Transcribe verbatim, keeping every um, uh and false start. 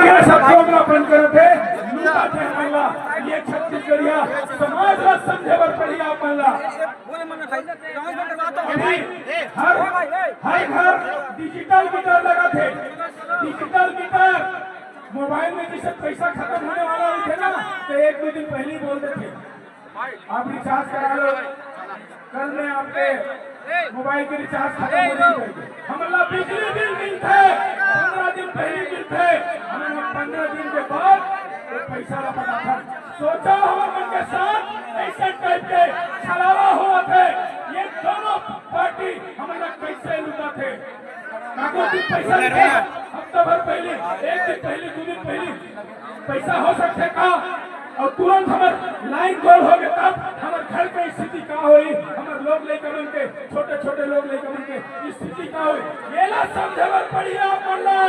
ये सब जोड़ना बंद करत हे, लूटत हे हमन ला। ये छत्तीसगढ़िया समाज ला समझे बर पड़ही आप मन ला। अभी हर, हर घर डिजिटल मीटर लगत हे। डिजिटल मीटर, मोबाइल में जैसे पैसा खत्म होने वाला होथे ना, तो एक दो दिन पहले ही बोल देथे। आप रिचार्ज करा लो, कल में आपके मोबाइल के रिचार्ज खत्म हो जाएगी। हमन ला बिजली बिल मिलथे, पंद्रह दिन पहले मिलथे। हमन ला पंद्रह दिन के बाद वो पैसा ला पटाथन। सोचा हो हमन के साथ ऐसे टाइप के छलावा होवत हे, ये दोनों पार्टी हमन ला कैसे लुटाथे। काको दिन पैसा रुक जा, रुक जा। हफ्ता भर पहले, एक दिन पहले, दो दिन पहले पैसा हो सकथे का? और तुरंत हमर लाइन गोल हो गए, तब हमर घर के स्थिति का होई, हमर लोग लइका मन के, छोटे छोटे लोग लइका मन के स्थिति का होई, ये ला समझे बर पड़ही आप मन ला।